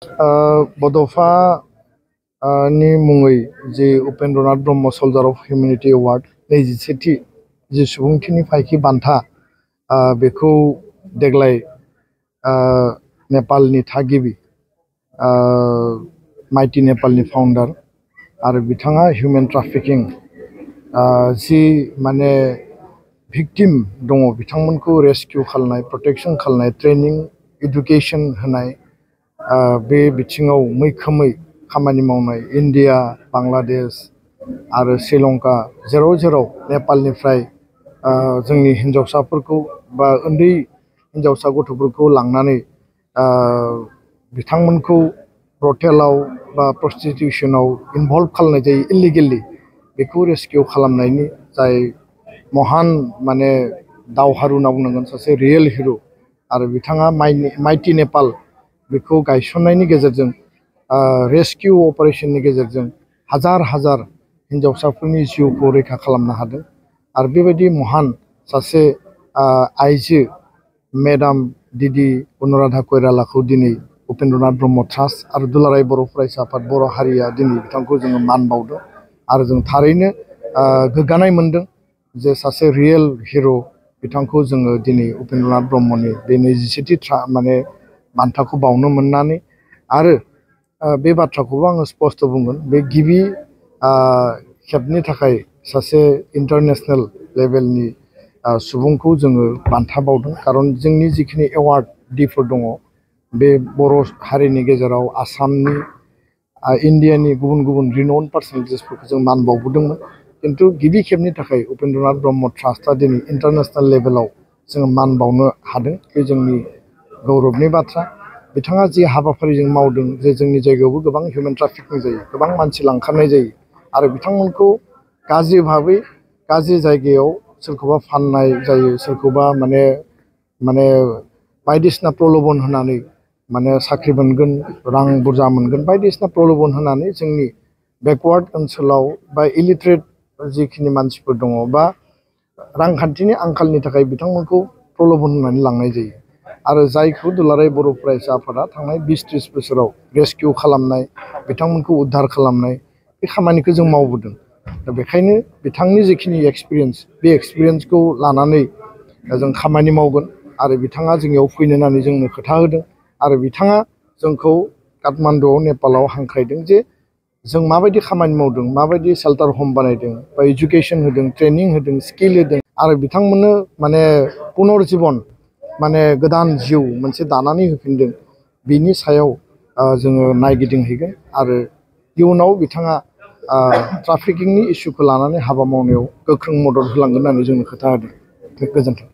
बड'फा नि मुङै जे उपेन्द्रनाथ ब्रह्म सल्जार अफ हिउमेनिटी एवार्ड 27थि जे सुबुंथिनि फायखि बान्था बेखौ देग्लाय नेपालनि थागिबि माइटि नेपालनि फाउन्डार आरो बिथाङा हिउमेन ट्राफिकिं जि माने भिक्टिम दङ बिथांमोनखौ रेस्किउ खालामनाय प्रटेक्शन खालामनाय ट्रेनिं एडुकेशन होनाय बे बिथिङाव मैखोमै खामानि मावनाय इन्डिया बांलादेश आरो श्रीलंका जेराव जेराव नेपालनिफ्राय जोंनि हिन्जावसाफोरखौ बा उन्दै हिन्जावसा गथ'फोरखौ लांनानै बिथांमोनखौ ब्रथेलाव बा प्रस्टिटिउसनाव इनभल्भ खालामनाय जायो इलिगेलि बेखौ रेस्किउ खालामनायनि जाय महान माने दावहारु होनना बुंनांगोन सासे रियेल हिर' आरो बिथाङा माइटि नेपाल बेखौ गायसननायनि गेजेरजों रेस्किउ अपारेशननि गेजेरजों हाजार हाजार हिन्जावसाफोरनि जिउखौ रैखा खालामनो हादों आरो बेबायदि महान सासे आइजो मेडाम दिदि अनुराधा कइरालाखौ दिनै उपेन्द्रनाथ ब्रह्म ट्रास्ट आरो दुलाराय बर' फरायसा आफाद बर' हारिया दिनै बिथांखौ जोङो मान बावदों आरो जों थारैनो गोग्गानाय मोनदों जे सासे रियेल हिर' बिथांखौ जोङो दिनै उपेन्द्रनाथ ब्रह्मनि बे 27थि माने बान्थाखौ बावनो मोननानै आरो बे बाथ्राखौबो आङो स्पष्ट बुंगोन बे गिबि खेबनि थाखाय सासे इन्टारनेशनेल लेभेलनि सुबुंखौ जोङो बान्था बावदों खारन जोंनि जिखिनि एवार्ड डिफोर दङ बे बर' हारिनि गेजेराव आसामनि इन्डियानि गुबुन गुबुन रिनाउन पार्सनेलिटिसफोरखौ जों मान बावबोदोंमोन किन्तु गिबि खेबनि थाखाय उपेन्द्रनाथ ब्रह्म ट्रास्टआ दिनै इन्टारनेशनेल लेभेलाव जोङो मान बावनो हादों बे जोंनि गौरबनि बाथ्रा बिथाङा जि हाबाफारिजों मावदों जे जोंनि जायगायावबो गोबां हिउमेन ट्राफिकिं जायो गोबां मानसि लांखारनाय जायो आरो बिथांमोनखौ गाज्रि भाबै गाज्रि जायगायाव सोरखौबा फाननाय जायो सोरखौबा माने बायदिसिना प्रलोभन होनानै माने साख्रि मोनगोन रां बुरजा मोनगोन बायदिसिना प्रलोभन होनानै जोंनि बेकवार्ड ओनसोलाव बा इलिट्रेट जिखिनि मानसिफोर दङ बा रांखान्थिनि आंखालनि थाखाय बिथांमोनखौ प्रलोभन होनानै लांनाय जायो आरो जायखौ दुलाराय बर' फरायसा आफादा थांनाय 20-30 बोसोराव रेस्किउ खालामनाय बिथांमोनखौ उद्धार खालामनाय बे खामानिखौ जों मावबोदों दा बेखायनो बिथांनि जिखिनि एक्सपिरियेन्स बे एक्सपिरियेन्सखौ लानानै जों खामानि मावगोन आरो बिथाङा जोंनियाव फैनो होननानै जोंनो खोथा होदों आरो बिथाङा जोंखौ काठमान्डुआव नेपालाव हांख्रायदों जे जों माबायदि खामानि मावदों माबायदि शेल्टार हम बानायदों बा एजुकेशन होदों ट्रेनिं होदों स्किल होदों आरो बिथांमोननो माने पुनर्जीबन माने गोदान जिउ मोनसे दानानै होफिनदों बिनि सायाव जोङो नायगिदिंहैगोन आरो इयुनाव बिथाङा ट्राफिकिंनि इस्युखौ लानानै हाबा मावनायाव गोख्रों मदद होलांगोन होननानै जोंनो खोथा होदों गोजोन्थों।